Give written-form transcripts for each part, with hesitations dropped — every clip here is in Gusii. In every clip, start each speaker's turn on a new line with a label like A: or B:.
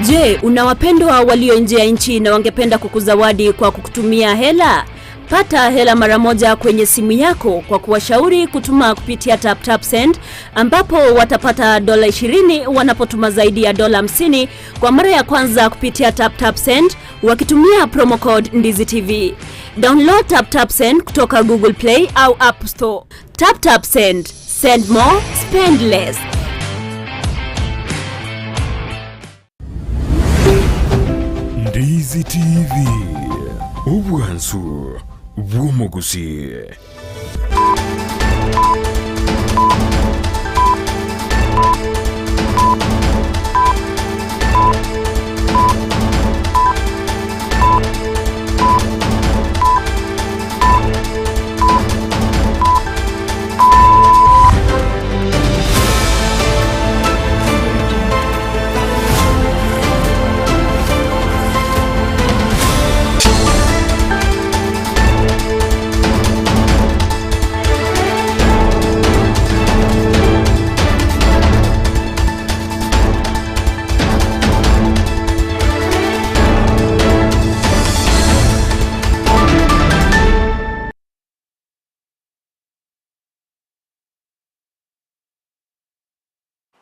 A: Je, una wapendwa walio nje ya nchi na wangependa kukuzawadi kwa kukutumia hela? Pata hela mara moja kwenye simu yako kwa kuwashauri kutuma kupitia TapTap Send ambapo watapata dola 20 wanapotuma zaidi ya dola 50 kwa mara ya kwanza kupitia TapTap Send wakitumia promo code Ndizi TV. Download TapTap Send kutoka Google Play au App Store. TapTap Send. Send more, spend less.
B: Ndizi TV, obwansu bw'omogusii.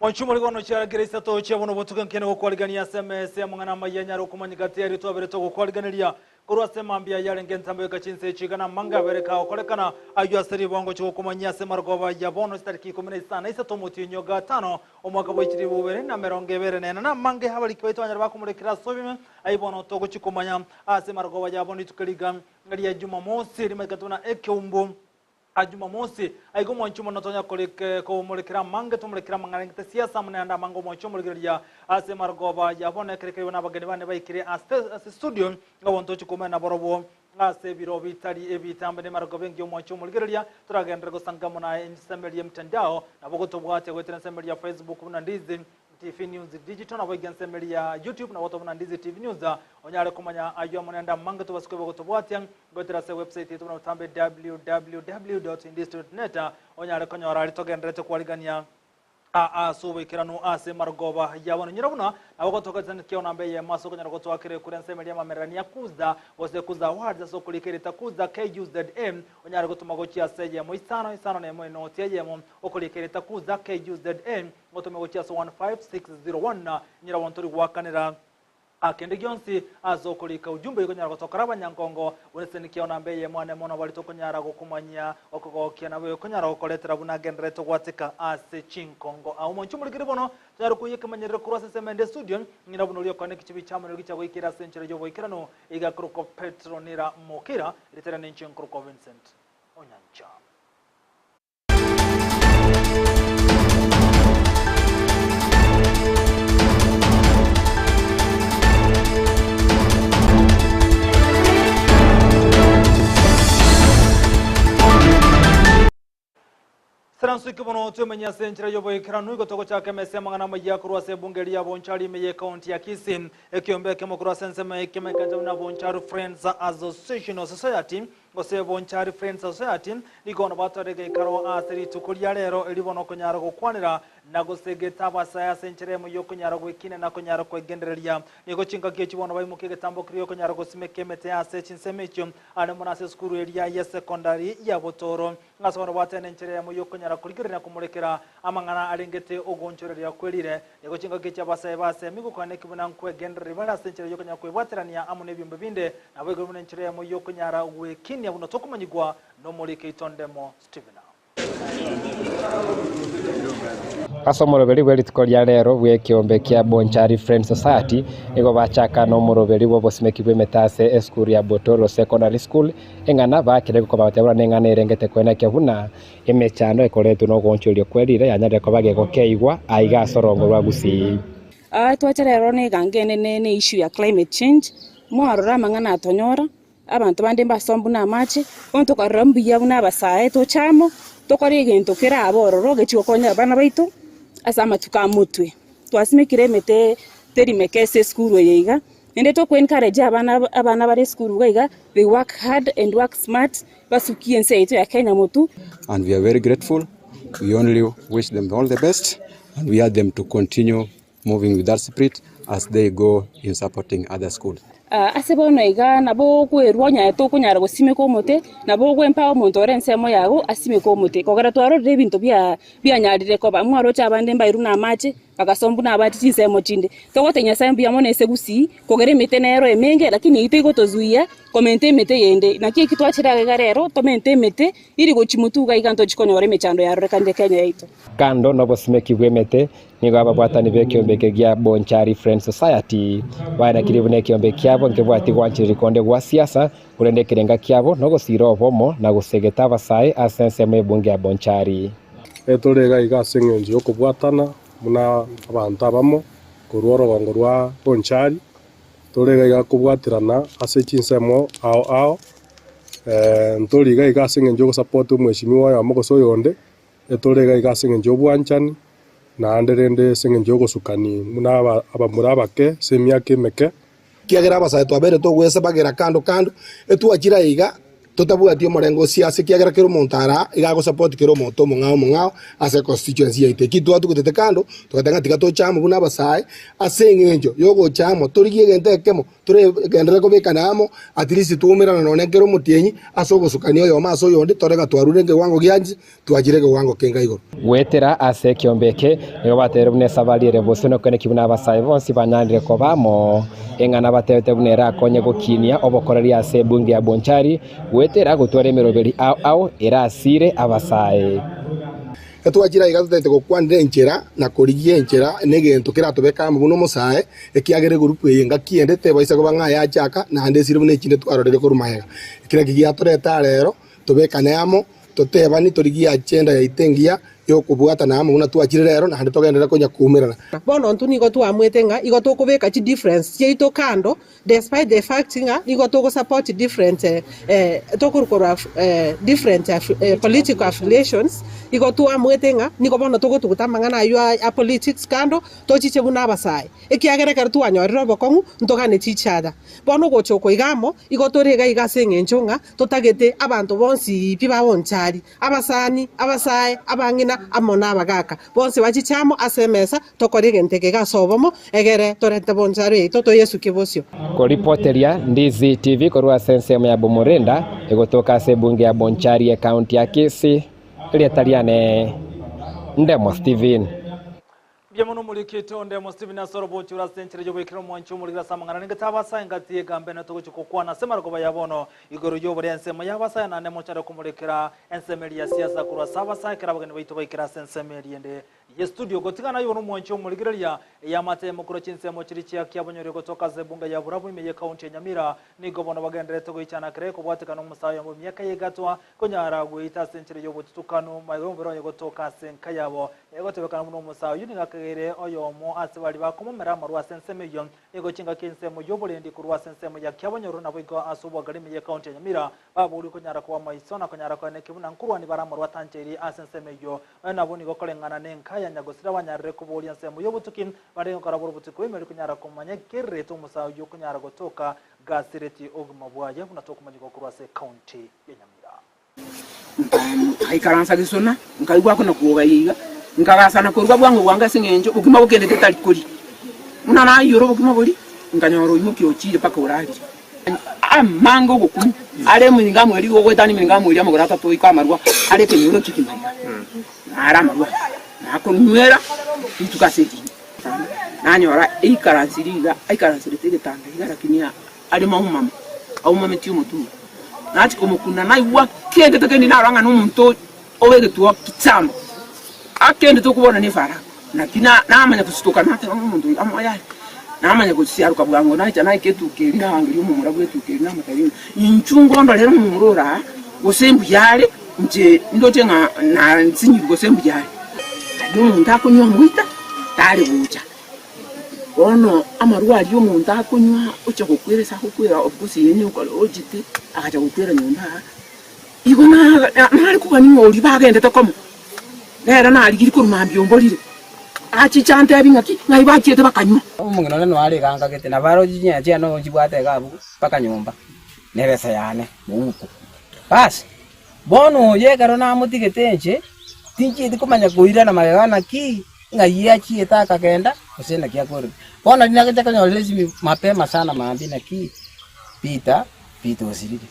C: Mwanchumori bono chiarakire isato chia bono botuko nkene gokwarigania ase emesa y'amang'ana amaya anyare okomanya gati yaria twabere togokwariganeria korwa ase mambia yarenge entambe goika chinsa echi iga na amange abere kagokorekana ayio ase ribongo chigokomanyia ase marogoba ya bono chitariki ikomi na isano na isato omotienyi o gatano omwaka bwa chilifu ibere na emerongo ebere na ene na amange abariki baito banyare bakomorekera ase obime ayio bono togochia komanya ase marogoba ya bono rituko riga ria Jumamosi rimaikate buna ekeumbu a Jumamosi. Aiga omwanchi omonene tonya komorekera amange, tomorekere amang'ana arengete siasa amo naende amange omwanchi omorigereria ase marogoba ya bono ekero ekeriwe nabageni bane baikire ase studio ng'a bono tochi komenya nabarobwo ase ebiro bitari ebitambe nemarogoba engiya omwanchi omorigereria toragenderere gosanga amo naye ensemeri y'emtandao nabo gotobwatia goetera ensemeri ya Facebook buna Ndizi TV News Digital naboigo ensemeri ya YouTube nabo tobuna Ndizi TV News onyare komanya ayio amo naende amange tobase koeba gotobwatia Goetera ase website yaito buna botambe www.indies.net onyare konyora aria togendererete kwarigania ase oboikeranu ase marogoba ya bono. Nyora buna nabo gotoka chisani kiao namba eyemo ase okonyara gotoakera ekura ensemo eria y'amamererania kuza gose kuza awards ase okorika erita kuza KUZA onyare gotoma gochia ase eyemo isano isano na emo enoti eyemo okorika erita kuza KUZA otome gochia ase 15601 nyora bono tori goakanera A Kende gionsi ase okorika ujumbe ikonyara gotokora abanyankongo buna eseni kiao namba eyemo ane mono baria tokonyara gokomanyia okogokia nabo ekonyara gokoretera buna agendererete gwateka ase chinkongo. Aa omonche omorikiri bono tonyare koyia ekemanyerero korwa ase ensemo ende estudio ng'ina buna oria okona ekichibi chiamonero gicha goikera ase enchera y'oboikeranu iga akorokwa Petronira Mokira ritera nenche nkorokwa Vincent Onyancha. Saranso eke bono twemenye ase enchera y'oboikeranu igo togochaka emesa y'amang'ana amayia korwa ase ebunge eria ya Bonchari ime y'ekaunti ya Kisii. Ekiombe ekemo korwa ase ensemo ekemo ekancha buna Bonchari Friends Association or Society Gose Bonchari Friends Society nigo bono batwarire egeikaro ase rituko ria rero erio bono okonyara gokwanera na gosegeta abasae ase enchera emo y'okonyara gwekina na konyara kwegendereria. Nigo chingaki echi bono baimokia egetambo keria okonyara gosimeka emete ase chinsemo echio are mono ase esukuru eria ye secondary ya Botoro. Ase bono batene enchera eyemo y'okonyara korigereria na komorekera amang'ana arengete ogoonchoreria kwerire. Nigo chingaki echi abasae basemi gokwana eki buna nkwegendereria bare ase enchera y'okonyara kwebwaterania amo nebiombe binde, naboigo buna enchera eyemo y'okonyara gwekinia buna tokomanyigwa nomoriki oito Ndemo Stephen.
D: Ase omoroberi bwe rituko ria rero bw'ekeombe kia Bonchari Friends Society nigo bachaka nomoroberi bw'obosimeki bw'emete ase esukuru ya Botoro Secondary School eng'ana bakire kobatia buna neng'ana erengete koenekia buna emechando ekoretwe nogoonchoreria kwe riire yanyarire koba gegokeigwa aiga ase orongo rwa Gusii.
E: Aa twacha rero na egango enene ne issue ya climate change, mwarora amang'ana atonyora, abanto bande mbasombu buna amache, bono tokarora mbuya buna abasae toche amo, tokore egento kerabe ororo gechi gokonya abana baito ase amatuko a motwe. Twasimekire emete teri meke ase esukuru eye iga, naende toko encourage abana abana bare esukuru iga iga, they work hard and work smart, basukie ense yaito ya Kenya motwe.
F: And we are very grateful, we only wish them all the best and we urge them to continue moving with that spirit. as they go in supporting other schools.
E: Ase bono iga nabo okwerua onye tokonyara gosimeka omote, nabo ogwempa omonto ore ensemo yago asimeke omote. Kogera twarorire ebinto bia bianyarire koba, mwaroche abande mbairwe namache, bagasombwa nabati chinsemo chinde. Togotebia Nyasae mbuya mono ase gusii, kogera emete nero emenge, lakini eyio tegotozuia komenta emete yende. Naki eki twachire iga iga rero, tomente emete, iri gochia motwe iga iga ntochi konyora emechando yarorekanire Kenya yaito.
D: Kando nobosimeki bw'emete, Nigo ababwatani b'ekeombe eke gia Bonchari Friends Society baenekirie buna ekeombe kiabo nkebwati gwanchereria konde gwa siasa, korende ekerenga kiabo nogosiira obomo na gosegeta abasae ase ensemo y'ebunge ya Bonchari.
G: Etore iga iga ase engencho y'okobwatana buna abanto abamo korwa orogongo rwa Bonchari, tore iga iga kobwaterana ase chinsemo ao ao, ntori iga iga ase engencho y'ogosupport omweshimiwa oyomo gose oyonde, Etore iga iga ase engencho y'obwanchani, naende rende ase engencho y'ogosukani buna abamura abake ase emiaka emeke.
H: Ekiagera abasae twabeire togwesabagera kando kando, etwachire aiga totabwati omorengo o siasa ekiagera kera omonto araa iga agosupport kera omonto omong'ao omong'ao ase econstituency yaito. Eki twatugutete kando togateba ng'a tiga toche amo buna abasae ase eng'encho yogocha amo torigie egento ekemo Toregenderere kobekana amo, at least twaumerana nonya kera omotienyi ase ogosukania oyomo ase oyonde, tore ng'a twarure ekewango gianche, twachire ekewango kenga igoro.
D: Goetera ase ekeombe eke, nigo batebirie buna esabari ere bosio nokoeneki buna abasae bonsi banyarire koba amo, eng'ana batebete buna erakonye gokinia obokoreri ase ebunge ya Bonchari, goetera gotwara emeroberi ao ao erasire abasae.
H: Etwachire aiga totagete gokwanera enchera na korigia enchera negento keratobeke amo buna omosae, ekiagera egurupu eye engaki ende tebaisa koba ng'a yachaka naende esire buna echinde twarorire korwa magega. Eki nakio giatoreta aa rero, tobekane amo, totebani torigie agenda yaito engiya y'okobwatana amo buna twachire rero naende togenderere konya koumerana.
I: Bono intwe nigo twamwete ng'a igo tokobeka chidifference chiaito kando Despite the fact ng'a nigo togo support different tokorwa korwa different political affiliations, igo twamwete ng'a nigo bono togotuguta amang'ana aywo a politics kando tochiche buna abasae, ekiagera ekero twanyorire obokong'u ntoganetie each other. Bono ogocha oko iga amo, igo tore iga iga ase eng'encho ng'a totagete abanto bonsi pi baonchari, abasani, abasae, abang'ina amo na abagaaka, bonsi bachiche amo ase emesa, tokore egento eke iga ase obomo, egere torente boncharo yaito toyesukie bosio.
D: Koripoteria Ndizi TV korwa ase ensemo ya Bomorinda, egotoka ase ebunge ya Bonchari ecounty ya Kisii, erieta riane Ndemo Stephen.
C: Mbuya mono omorikite onde amo Stephen ase orobochi ore ase enchera y'oboikeranu omwanchi omorikire ase amang'ana renge tabasae engati y'egambe ene togochia gokwana ase amarogoba ya bono igoro y'oboria ensemo y'abasae naende mochare komorekera ensemo eria ya siasa korwa ase abasae ekero abageni baito baikire ase ensemo eria ende ye studio gotigana aye bono omwanchi omorigereria ey'amatemo korwa chinsemo chiria chia kiabonyori gotoka ase ebunga ya Burabu ime y'ekaunti ya Nyamira nigo bono bagendererete goichana kere kobwatekana omosae oyomo emiaka y'egatwa Konyara gweita ase enchera y'obotutukanu, magega y'omobere oye gotoka ase enka yabo. Egotebekana buna omosae oyio nigo akageire oyomo ase baria bakomomera amarwa ase ensemo eyio. Nigo chingaki ensemo y'oborendi korwa ase ensemo ya Kiabonyoru naboigo ase obwagare ime y'ecounty ya Nyamira baborwe konyara koba maiso na konyara koenekia buna nkorwani bare amarwa atancheiri ase ensemo eyio. Nonya nabwo nigo koreng'ana nenka ya Nyagosira banyarire koboria ensemo y'obotuki barenge gokora borobotuki bw'emeri konyara komanya ekererete omosae oyio konyara gotoka gasireti obogima bwaye buna tokomanyigwa korwa ase ecounty ya Nyamira.
J: Nkaikaransa gesona, nkaigwa ako na kwogaia iga, nkagasana korwa bwango bwango ase eng'encho bokima bokendete tari koria. Buna naiyora obokima boria, nkanyora oimokia ochiire mpaka orarire. Amange ogokumia, are emiringo amo eria igo ogoetania emiringo amo eria amagoro atato oike amarwa are ekenyoro kegima iga, nare amarwa nakonywera rituko ase erinde. Nanyora eikaransire iga, aikaransirete egetanda iga lakini are maumama, aumametie omotwe oye. Nachia komokuna naigwa kende tokendi narora ng'a nomonto obe egetuo kitambo, akende tokobona nefaraka. Naki namanya gositoka nateba ng'a omonto oyo amoyo aye, namanya gosiaroka bwango nacha naika etuka eria narangeria omomura bw'etuka eria namotebia ng'a inchuo ngondorere omomura ore aa, gose mbuya are, inche ndoche ng'a nasinyirwe gose mbuya are. Naende omonto akonywa omoita tare gocha. Bono amarwa aria omonto akonywa ocha gokwera ase agokwera of course eye nigo ochete agacha gokwera nyomba aa, igo nare kogania ng'a oria bagendete komo, nere narigirie korwa mambia omborire, achiche antebi ng'aki, ng'ai bachiete bakanywa.
K: Omong'ina one noare iga ankagete, nabo aroche chinyanya chiane ochibwate iga abwo mpaka nyomba, na ebesa yane mouko. Bas, bono oyo ekero namotigete inche, tinchieti komanya koirana magega naki, ng'ai achiete akagenda. Gose naki akorire. Bono riria nagocha konyorera esimi mapema sana mambia naki Peter, Peter osirire.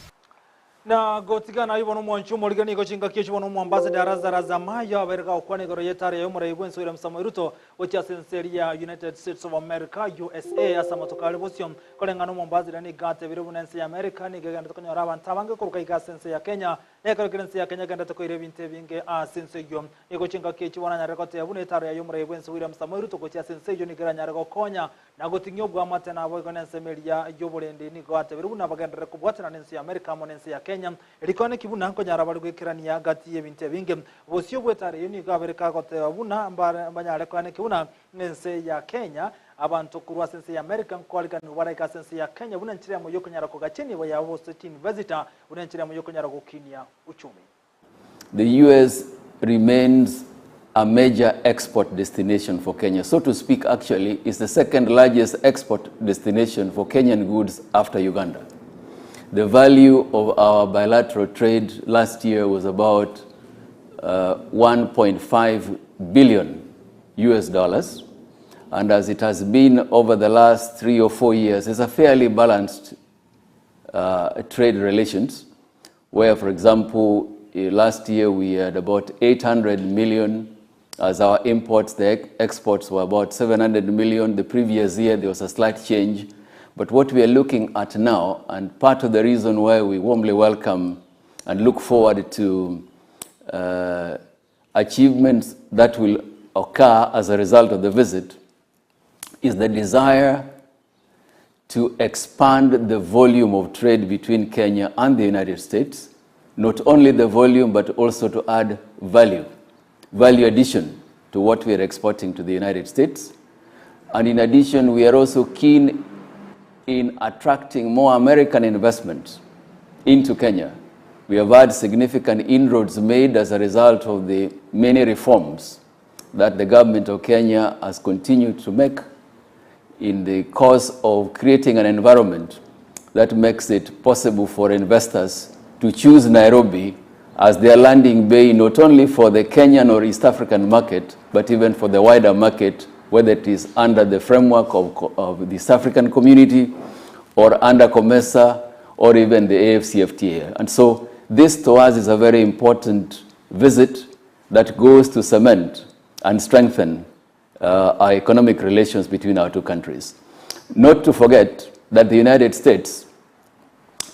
C: Na gotigana ayio bono omwanchi omorige nigo chingaki echio bono omoambassador Lazarus Amayo abeire gagokwana igoro y'etara yaye omorai bw'ense William Samoei Ruto gochia ase ense eria ya United States of America, USA, ase amatuko are bosio. Koreng'ana omoambassador nigo atebire buna ense ya America nigo egenderete konyora abanto abange koruka iga ase ense ya Kenya na ekero kere ense ya Kenya egenderete koira ebinto ebinge ase ense eyio. Nigo chingaki echio bono anyarire goteba buna etaro yaye omorai bw'ense William Samoei Ruto gochia ase ense eyio nigo eranyare gokonya Na goting'ia oboamate naboigo nensemo eria y'oborendi nigo ateberwe buna bagenderere kobwatana nense ya Amerika amo nense ya Kenya, rikone ki buna nkonyara bare goikerania gati y'ebinto ebinge. Bosio bw'etara eyio nigo abereka agoteba buna mbanyare koaneki buna ense ya Kenya abanto korwa ase ense ya Amerika nkoariganigwa baraike ase ense ya Kenya buna enchera yamo y'okonyara kogacha enibo yabo gose chiinvesita buna enchera yamo y'okonyara gokinia uchumi.
L: The US remains a major export destination for Kenya. So to speak, actually, it's the second largest export destination for Kenyan goods after Uganda. The value of our bilateral trade last year was about 1.5 billion US dollars. And as it has been over the last 3 or 4 years, it's a fairly balanced trade relations, where, for example, last year we had about 800 million as our imports. The exports were about 700 million. The previous year there was a slight change. But what we are looking at now, and part of the reason why we warmly welcome and look forward to achievements that will occur as a result of the visit, is the desire to expand the volume of trade between Kenya and the United States, not only the volume, but also to add value, value addition to what we are exporting to the United States. And in addition, we are also keen in attracting more American investment into Kenya. We have had significant inroads made as a result of the many reforms that the government of Kenya has continued to make in the course of creating an environment that makes it possible for investors to choose Nairobi as their landing bay, not only for the Kenyan or East African market, but even for the wider market, whether it is under the framework of the East African community or under COMESA or even the AfCFTA. And so this to us is a very important visit that goes to cement and strengthen our economic relations between our two countries. Not to forget that the United States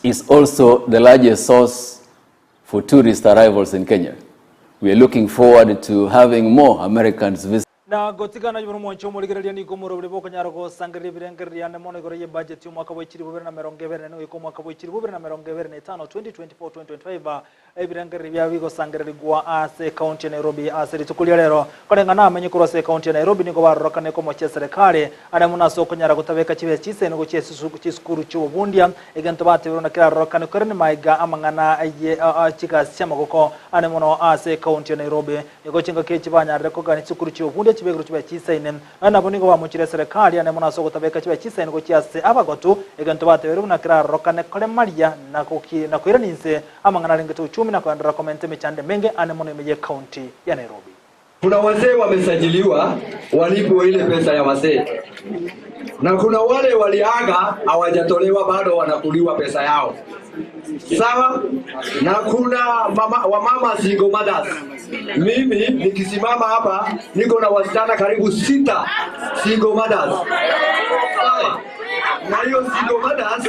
L: is also the largest source for tourist arrivals in Kenya. We are looking forward to having more Americans visit.
C: Na gotigana igoro omwancho omorigereria nigo omoroberi bokonyara gosangereria ebirengererio riane mono igoro y'ebudget y'omwaka bwa chilifu bibere na emerongo ebere na ene goika omwaka bwa chilifu bibere na emerongo ebere na etano, 2024-2025. Ebirengererio biabo bigosangererigwa ase ekaunti ya Nairobi ase rituko ria rero. Koreng'ana amenye korwa ase ekaunti ya Nairobi nigo barorokane komochia eserekari are mono ase okonyara gotabeka chibesa chiseni gochia chisukuru chi'obobundia egento batebirwe na kerarorokane korende maiga amang'ana ye chigasi chi'amagoko are mono ase ekaunti ya Nairobi. Nigo chingaki echi banyarire kogania chisukuru chi'obundia chibekirwe chibe chisaine. Nonya nabo nigo bamochire eserekari ane mono ase ogotabeka chibe chisaine gochia ase abagotu, egento bateberwe buna kerarorokane koremaria na na koirania inse amang'ana arengete uchumi na koenderera komenta emechando emenge ane mono ime y'ecounty ya Nairobi.
M: Kuna wazee wamesajiliwa walipwe ile pesa ya wazee, na kuna wale waliaga hawajatolewa bado, wanakuliwa pesa yao. Sawa. Na kuna mama, wamama single mothers. Mimi nikisimama hapa niko na wasichana karibu sita single mothers. Sawa. Na hiyo single mothers,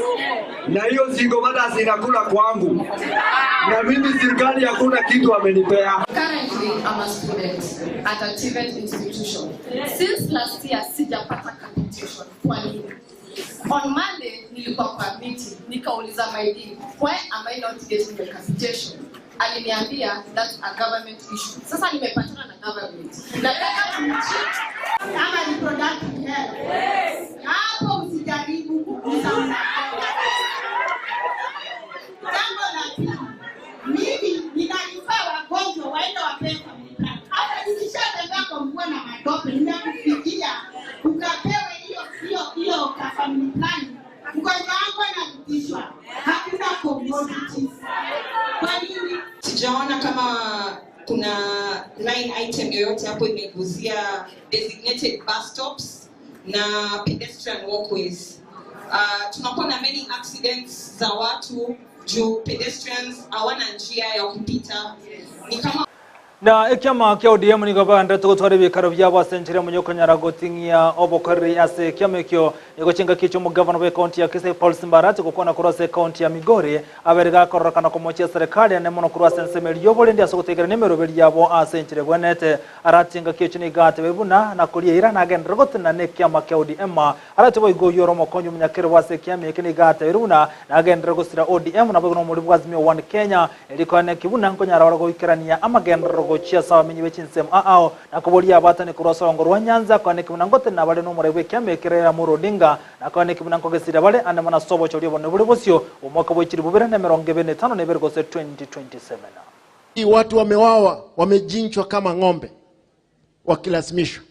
M: na hiyo single mothers inakula kwangu, na mimi serikali hakuna kitu amenipea.
N: Currently, I'm a student at a TVET institution. Since last year, sijapata capitation. Kwa nini? On Monday, nilikuwa kwa meeting, nikauliza my dean, why am I not getting the capitation? Aliniambia that's a government issue. Sasa nimepatana na government. Nataka kumcheat.
O: Kama reproductive health. Hapo msijaribu kugusa Jambo la pili, mimi ninalifaa wagonjwa waende wapewe family plan. Hata nikishatembea kwa mvua na matope, nimekufikia ukapewe hiyo hiyo hiyo ka family plan. Mgonjwa wangu anarudishwa, hakuna comorbidities. Kwa nini?
P: Sijaona kama kuna line item yoyote hapo imeguzia designated bus stops. na pedestrian walkways. Tunakuwa na many accidents za watu juu pedestrians hawana njia ya kupita. Ni kama
C: Na ekiama kia ODM nigo bagenderete gotwara ebikaro biabo ase enchera omonye okonyara goting'ia obokoreri ase ekiama ekio. Nigo chingaki echio omogavana bwe ekaunti ya Kisii Paul Simba Arati gokwana korwa ase ekaunti ya Migori abere gakororokana komochia eserekari ane mono korwa ase ensemo eria y'oborendi ase ogotegerania emeroberi yabo ase enchera ebwenerete. Arati engaki echio nigo atebire buna nakoria eira nagenderere gotenena nekiama kia ODM. Arati boigo oyio ore omokonyi omonyakerobo ase ekiama eke nigo atebire buna nagenderere gosira ODM naboigo nomori bwa Azimio One Kenya. Erio koeneki buna nkonyara bare goikerania amagenderero gochia ase abamenyi be chinsemo ao na koboria abatani korwa ase orongo rwa Nyanza, koeneki buna ngotenena bare nomorai bw'ekiama eke Raila Amolo Odinga, na koeneki buna nkogesira bare ande mono ase obochori obonene bore bosio bw'omwaka bwe chilifu bibere na emerongo ebere na etano na ebere gose 2027.
Q: Watu wamewawa, wamejinchwa kama ng'ombe wakilazimishwa.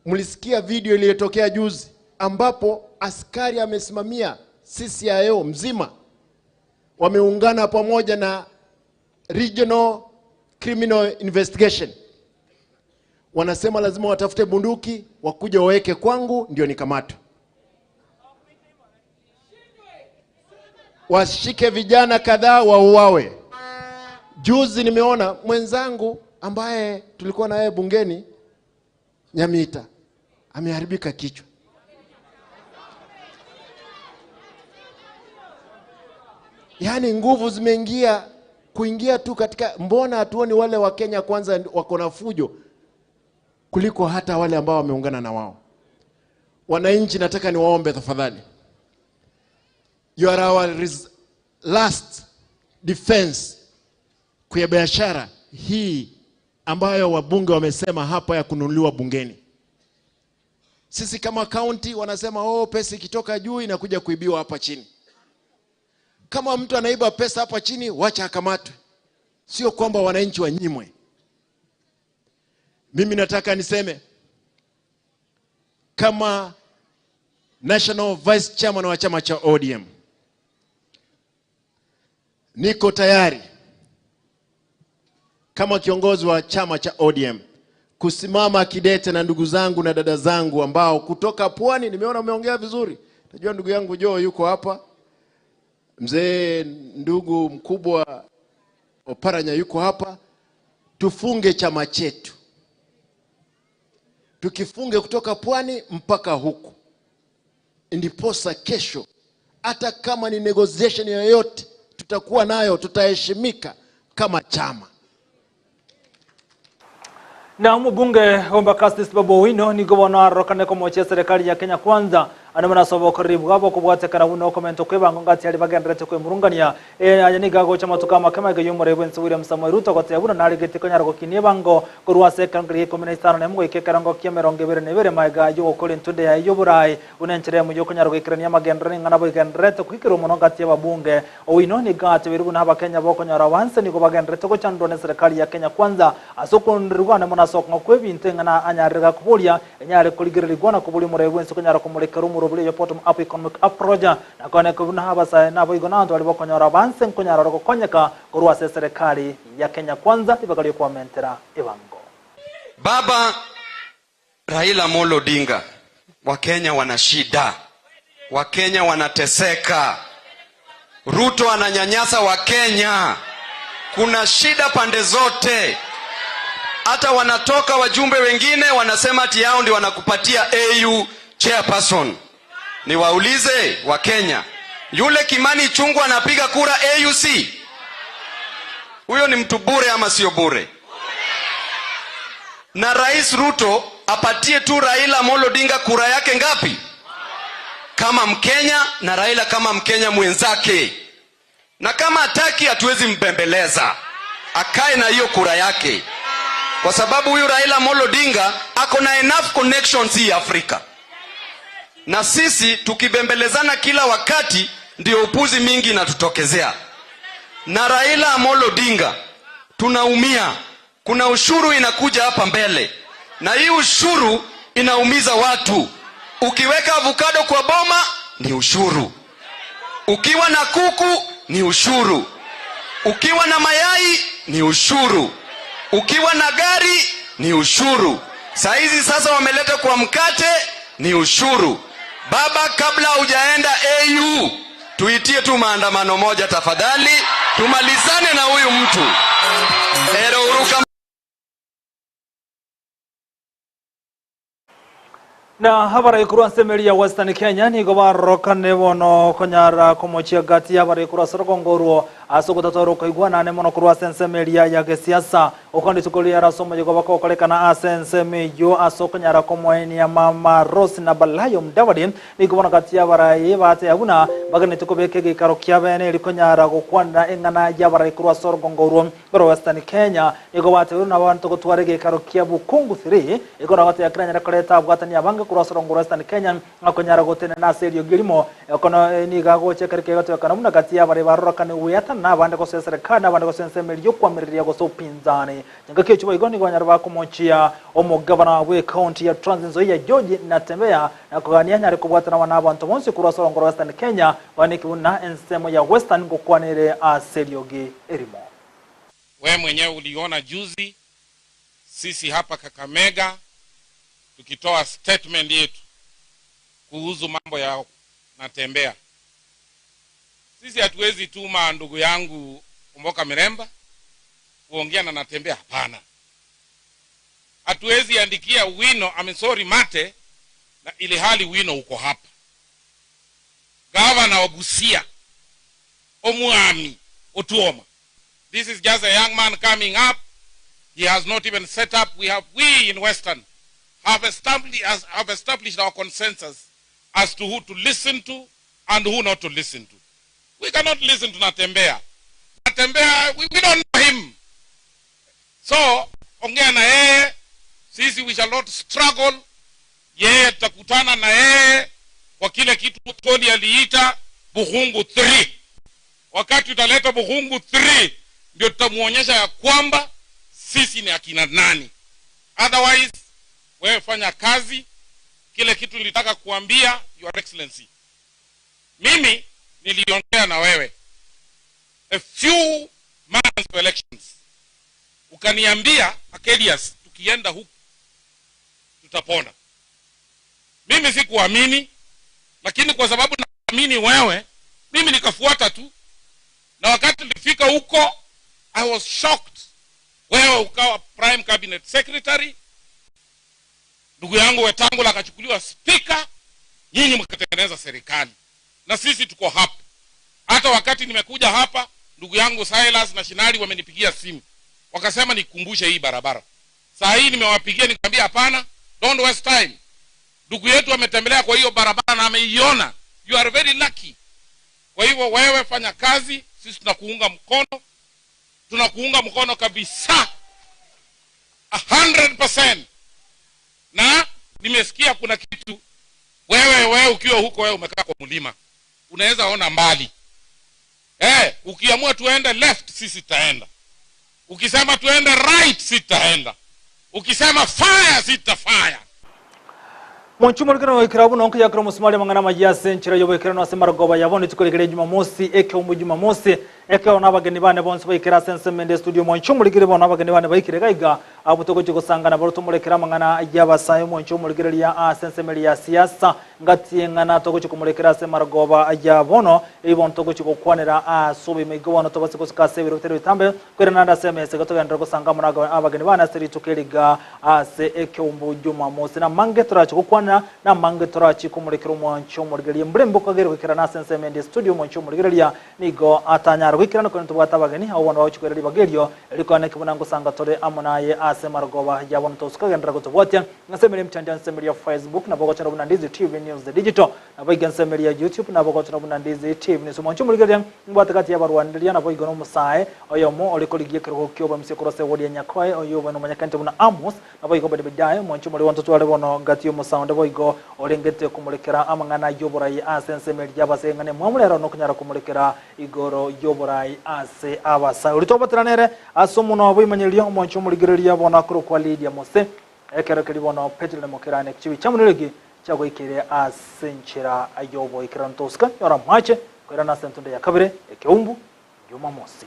Q: Mlisikia video iliyotokea juzi ambapo askari amesimamia CCIO mzima, wameungana pamoja na Regional Criminal Investigation, wanasema lazima watafute bunduki wakuja waweke kwangu ndio nikamatwe, washike vijana kadhaa wauawe. Juzi nimeona mwenzangu ambaye tulikuwa na yeye bungeni Nyamita ameharibika kichwa. Yaani nguvu zimeingia kuingia tu katika, mbona hatuoni wale wa Kenya kwanza wako na fujo kuliko hata wale ambao wameungana na wao. Wananchi, nataka niwaombe tafadhali, you are our last defense kwa biashara hii ambayo wabunge wamesema hapa ya kununuliwa bungeni. Sisi kama county wanasema oh, pesa ikitoka juu inakuja kuibiwa hapa chini. Kama mtu anaiba pesa hapa chini, wacha akamatwe, sio kwamba wananchi wanyimwe. Mimi nataka niseme kama National Vice Chairman wa chama cha ODM, niko tayari kama kiongozi wa chama cha ODM kusimama kidete na ndugu zangu na dada zangu ambao kutoka pwani. Nimeona umeongea vizuri, najua ndugu yangu Joe yuko hapa, mzee ndugu mkubwa Oparanya yuko hapa. Tufunge chama chetu, tukifunge kutoka pwani mpaka huku, ndiposa kesho hata kama ni negotiation yoyote tutakuwa nayo, tutaheshimika kama chama.
C: Na omobunge o Embakasi East Babu Owino nigo bono arorokane komochia eserekari ya Kenya Kwanza ande buna ase obokoreri bwabo okobwatekana buna okomenta okwebango ngati aria bagendererete kwemurungania. Aya nigo agocha amatuko amake magega y'omorei bw'ense William Samoei Ruto goteba buna naregetie konyara gokinia ebango korwa ase ekerengo keria gia ikomi na isano na emo goika ekerengo kia emerongo ebere na ebere magega y'ogokora entunde yaye y'oboraai buna enchera emo y'okonyara goikerania amagenderero n'eng'ana boigendererete koikerwa mono ngati y'ababunge. Owino nigo atebeirwe buna Abakenya bokonyora abanse nigo bagendererete gochandwa neserikali ya Kenya Kwanza ase okoondererigwa ande mono ase okong'a kw'ebinto eng'ana anyarire gakoboria enyare korigererigwa na koboria omorai bwensi konyara komorekera omoroberi oyo Bottom Up Economic Approach na koeneka buna abasae naboigo nabanto baria bokonyora abanse nkonyara ore gokonyeka korwa ase eserekari ya Kenya Kwanza ribaga riokobamentera ebango.
R: Baba Raila Amolo Odinga, Wakenya wana shida, Wakenya wanateseka, Ruto ananyanyasa Wakenya, kuna shida pande zote. Hata wanatoka wajumbe wengine wanasema ati yao ndio wanakupatia AU chairperson. Niwaulize Wakenya, yule Kimani Ichung'wah anapiga kura AUC? Huyo ni mtu bure ama sio bure? Na Rais Ruto apatie tu Raila Amolo Odinga kura yake ngapi? Kama Mkenya na Raila kama Mkenya mwenzake. Na kama hataki, hatuwezi mbembeleza, akae na hiyo kura yake, kwa sababu huyu Raila Amolo Odinga ako na enough connections hii Afrika, na sisi tukibembelezana kila wakati ndio upuzi mingi inatutokezea. Na Raila Amolo Odinga tunaumia, kuna ushuru inakuja hapa mbele, na hii ushuru inaumiza watu. Ukiweka avocado kwa boma ni ushuru, ukiwa na kuku ni ushuru, ukiwa na mayai ni ushuru, ukiwa na gari ni ushuru. Saa hizi sasa wameleta kwa mkate Ni ushuru. Baba, kabla hujaenda AU, tuitie tu maandamano moja tafadhali, tumalizane na huyu mtu. Ero uruka
C: Na abarai korwa ase emeri ya Western Kenya nigo barorokane bono konyara komochia gati y'abarai korwa ase orogongo orwo ase ogotatora okoigwana ane mono korwa ase ensemo eria ya gesiasa. Okwo rituko riria ase omoyega bakokorekana ase ensemo eyio ase okonyara komoenia mama Rose na Balayo Mudavadi nigo bono gati y'abarai bateba buna bagenete kobeka egeikaro kiabene eri konyara gokwanera eng'ana y'abarai korwa ase orogongo orwo. Korwa Western Kenya, nigo batebiirwe nabaanto gotwara egeikaro kia Bukungu 3, igo nagotebia keranyare koreta abwatani abange korwa ase orongo rwa Western Kenya ng'a konyara gotenena ase eriogi erimo. Oko nigo agocha ekero kegotebekana buna gati y'abaria barorokane goeatana nabande gosoa eserekari na abande gosoa ensemo eria y'okoamereria gose upinzani. Chingaki echio boigo nigo banyare bakomochia omogabana bw'ecounty ya Trans Nzoia George Natembeya na kogania anyare kobwatana amo nabanto bonsi korwa ase orongo rwa Western Kenya Baaniki buna ensemo ya Western ngokwana ere ase eriogi erimo.
S: We mwenyewe uliona juzi sisi hapa Kakamega tukitoa statement yetu kuhusu mambo ya Natembeya. Sisi hatuwezi tuma ndugu yangu Omboka Miremba kuongea na Natembeya, hapana. Hatuwezi andikia wino I'm sorry, mate na ili hali wino uko hapa. Gavana wa Busia Omwami Otuoma. This is just a young man coming up. He has not even set up. We have, we in Western have established, have established our consensus as to who to listen to and who not to listen to. We cannot listen to Natembeya. Natembeya, we, we don't know him. So, ongea na yeye, sisi we shall not struggle. Yeye tutakutana na yeye kwa kile kitu Tony aliita Bukhungu 3. Wakati utaleta Bukhungu 3 ndio tutamuonyesha ya kwamba sisi ni akina nani. Otherwise, wewe fanya kazi. Kile kitu nilitaka kuambia Your Excellency, mimi niliongea na wewe a few months to elections, ukaniambia Arcadius, tukienda huku tutapona. Mimi sikuamini, lakini kwa sababu naamini wewe, mimi nikafuata tu, na wakati nilifika huko I was shocked. Wewe ukawa prime cabinet secretary, ndugu yangu Wetangula akachukuliwa speaker, nyinyi mkatengeneza serikali na sisi tuko hapa. Hata wakati nimekuja hapa, ndugu yangu Silas na Shinali wamenipigia simu wakasema nikumbushe hii barabara. Saa hii nimewapigia nikamwambia, hapana, don't waste time. Ndugu yetu ametembelea kwa hiyo barabara na ameiona. You are very lucky. Kwa hivyo wewe fanya kazi, sisi tunakuunga mkono, tunakuunga mkono kabisa 100%. Na nimesikia kuna kitu wewe, wewe ukiwa huko, wewe umekaa kwa mlima unaweza ona mbali. Ukiamua tuende left sisi tutaenda, ukisema tuende right sisi tutaenda, ukisema fire sisi tutafire.
C: Monchumo rikero goikera buna onke yakero mosumari amang'ana amaya ase enchera y'oboikeranu ase marogoba yabo rituko rigere Jumamosi ekeumbu Jumamosi ekero na abageni bane bonsi baikere ase ensemo ende estudio Monchumo rigere bono abageni bane baikire iga iga abwo togochia gosangana barobwo tomorekere amang'ana y'abasae Monchumo rigereria ase ensemo eria ya siasa Ngati eng'ana togochia komorekera ase amarogoba aya bono, ebi bono togochia gokwanera ase oboime igo bono tobase gosuka ase ebiro bitari bitambe, koirana naende ase emesa iga togenderere gosanga amo na abageni bane ase rituko eri iga ase ekeumbu Jumamosi. Namange torache gokwanera, namange torachie komorekera omwancho omorigereria embura embe okagera goikerana ase ensemo ende estudio omwancho omorigereria nigo atanyare goikerana korende tobwate abageni abwo bono bagochia koira ribaga erio erikwane ki buna ngosanga tore amo naye ase amarogoba aya bono tosuka genderera gotobwatia Nsemeria emechando ya nsemeria Facebook nabo ogochora buna Ndizi TV News The Digital nabo iga nsemeria YouTube nabo ogochora buna Ndizi TV News Omonche omorigereria mbwate gati y'abarwanireria nabo igo nomosae oyomo ore korigia ekerogo ki'obomisia korwa ase ewodi ya Nyakoe oyio bono omonyekanete buna Amos nabo igo Obedi-Bediah omonche omori bono totware bono gati y'omosae onde boigo orengete komorekera amang'ana y'oborai ase ensemeria y'abasae ng'a nemwamu rero nokonyara komorekera igoro y'oborai ase abasae oria twabatera nere ase omonwa bw'eimanyereri omonche omorigereria bono akorokwa Lydia Mose Ekero keria bono Petero na mokerane chibi chiamonireki chiagoikeire ase enchera y'oboikeranu tosika nyora mwache koirana ase entunde ya kabere ekeumbu Jumamosi.